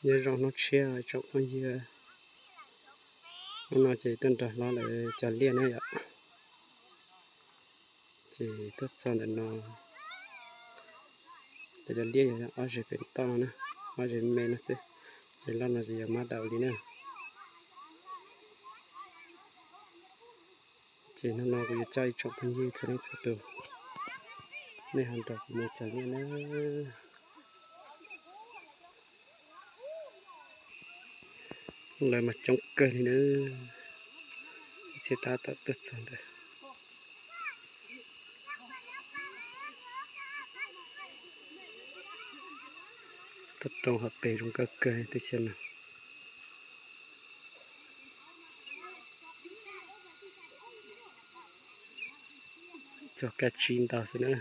Nyob zoo hnub tshiab tsoom phooj ywg, hnub no ces tuaj nrog hlob lawv cog liaj na yom. Ces tuaj txog ntawm no, lawv cov liaj yog ob zeg pem toj no na, ob zeg me no xwb, ces loj no ces yog mab daum li na. Ces hnub no kuv yuav coj ib tsoom phooj ywg txhua leej txhua tus, nej ho nrog kuv mus cog liaj na. Lawv mas coob kawg li na, txhia tab tom tuaj txog ntawd. Tuaj rau hauv pes zoo nkauj kawg teb chaws no. Txog kab tsib ntau xwb na.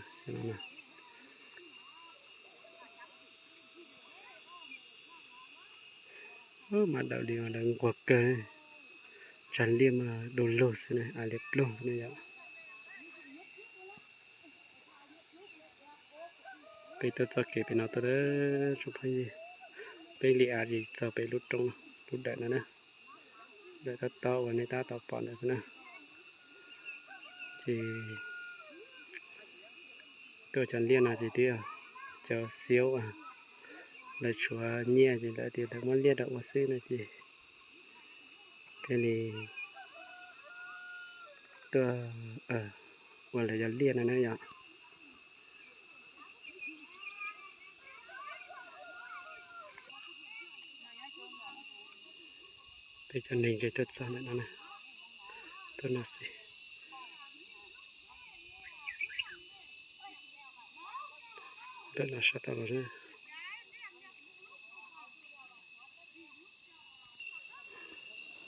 Mab daum li lawv nquag kawg, tsag liaj mas du lug xwb na, av liab ploog xwb na yom. Peb tuaj txoj kev pem no tuaj, tsoom phooj ywg, peb li av tsis txog pem lub roob lub dawm no na, dawm tob tob uas nej tab tom pom ntawd na. Ces tuaj cog liaj no ces twb yog cov xiaub, lawv tshuav nyiaj ces lawv tias lawv muab liaj rau ua xwb no ces thiaj li tuaj ua lawv cov liaj no na yom. Peb cov neeg ntshe tuaj txog ntawm no, tuaj no xwb. Ntawm no sab tod los na.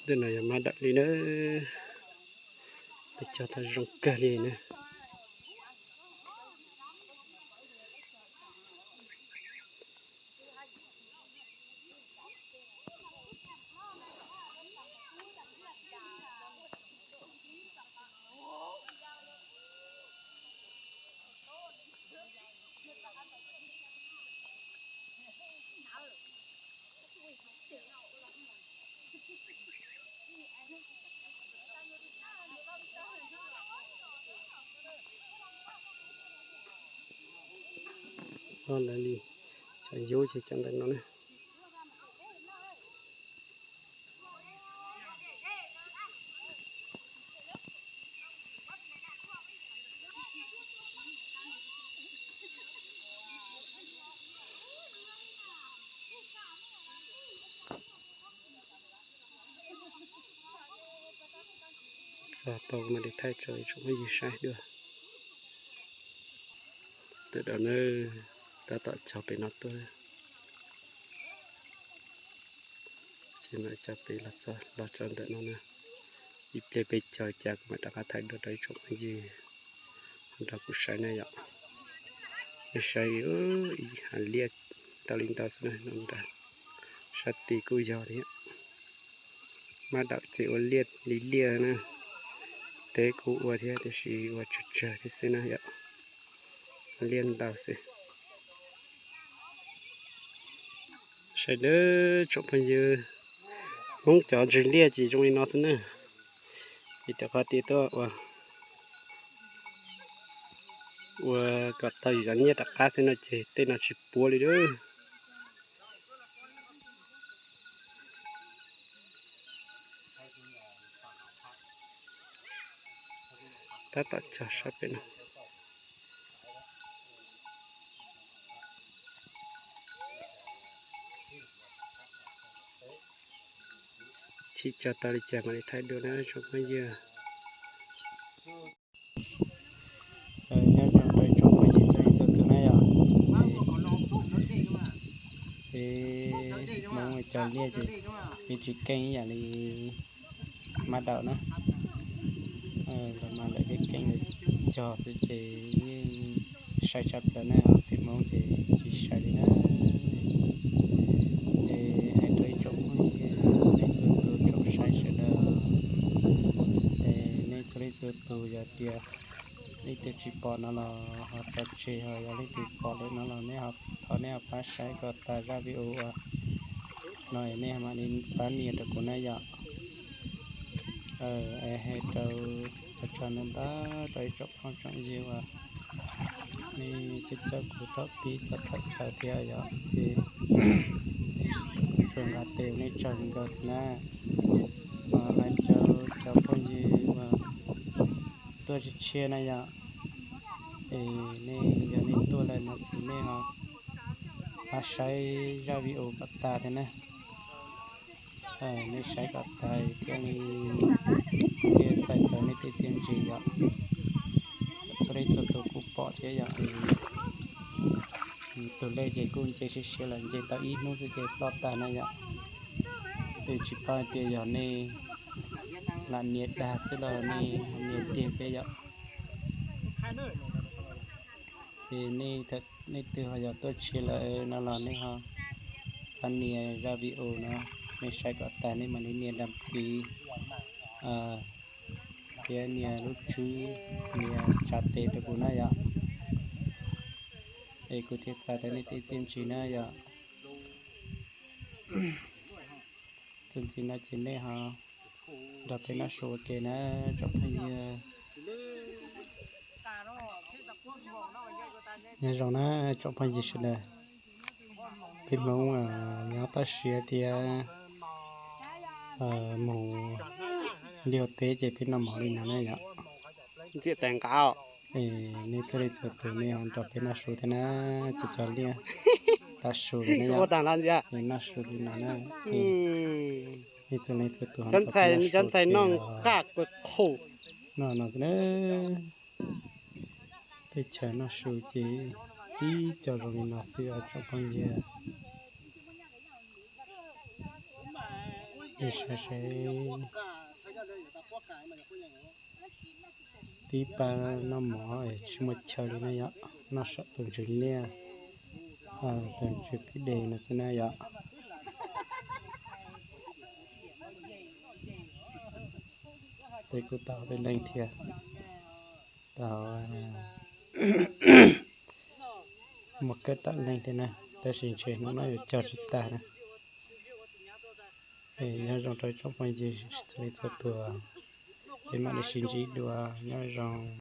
Ntawm no yog mab dawm li na, peb cog tau zoo kawg li na. Loj lawv li cov yub ces cov ntawm no na. Txog tau mam li thaij tso ib tsoom phooj ywg saib dua. Ntawm no na, tab tom cog pem no tuaj. Ces mam cog pem los txog los tso ntawm no na. Ib pliag peb cog cas kuv mam rov qab thaij dua rau ib tsoom phooj ywg nrog kuv saib na yom. Nej saib, ib hav liaj ntau li ntau xwb na, sab tid kuj yog thiab. Mab dawm ces ua liaj li liaj na, teb kuj ua thiab tiam sis ua tsawg tsawg thiab xwb na yom. Liaj ntau xwb. Saib nawb tsoom phooj ywg, Hmoob cov ntsig liaj ces zoo li no xwb na. Ces rov qab tias tuaj ua, ua kom tau yus cov nyiaj rov qab xwb no ces tej no tsis puab li lawm. Tab tom cog sab pem no. Chim cog tau li cas mam li thaij dua na tsoom phooj ywg. Nyob zoo rau tsoom phooj ywg txhua leej txhua tus na yom. Peb Hmoob cog liaj ces peb tsis keej ib yam li mab daum na. Lawv mas lawv keej keej lawv cog xwb ces yeej sai tshaj plaws na, ho peb Hmoob ces tsis sai li na. Es hais rau ib tsoom phooj ywg txhua leej txhua tus tsoom saib sawv daws, es nej txhua leej txhua tus yog tias leej twg tsis pom no los ho tso tseg, ho yog leej twg pom lawm no los nej ho thov nej ho pab saib kom tas zaj video uas no es nej mam li pab nias rau kuv na yom. Es hais rau, ua tsaug ntau ntau rau ib tsoom phooj tsoom ywg uas nej caum caum kuv thaum pib txog thaum xaus thiab yom. Es kuv tsuas nqa tes ua nej tsaug kawg xwb na. Hais rau cov phooj ywg uas tuaj tshiab tshiab na yom, es nej yog nej tuaj lawm no ces nej ho saib zaj video kom tag thiab na. Nej saib kom tag thiaj li thiaj txais tau nej tej txiaj ntsig yom. Txhua leej txhua tus kuj pom thiab yom. Tus lej ces kuj nce siab siab lawm, nce tau ib hnub xwb ces ploj tag na yom. Es tsis paub hais tias yog nej lam nias dag xwb los nej nias tiag thiab yom. Ces nej, nej twg ho yog tuaj tshiab lawm no los nej ho pab nias zaj video no, nej saib kom tag nej mam li nias đăng ký thiab nias lub tswb, nias tsa tes rau kuv na yom. Es kuv thiaj txais tau nej tej txiaj ntsig na yom. Txuas ntxiv no ces nej ho nrog peb noj su ua ke na tsoom phooj ywg. Nyob zoo na tsoom phooj ywg sawv daws. Peb Hmoob nyob toj siab thiab mus liaj teb ces peb noj mov li no na yom. Ntxiag tais nqa, nej txhua leej txhua tus nej ho nrog peb noj su thiab na, tsis tso liaj tav su li na yom. Noj su li no na. Nej txhua leej txhua tus ho nrog peb noj su thiab. Noj no xwb na. Teb chaws noj su ces tib co zoo li no xwb os tsoom phooj ywg. Nej saib seb, tib pab noj mov tsis muaj chaw li na yom, noj saum tus ntsws liaj, tus ntsws kwj deg no xwb na yom. Peb kuj tau tej leej thiab, tau muaj kawg tau leej thiab na, tab sis ntshe hnub no yuav cog tsis tag na. Nyob zoo rau tsoom phooj ywg txhua leej txhua tus, peb mam li sib ntsib dua, nyob zoo.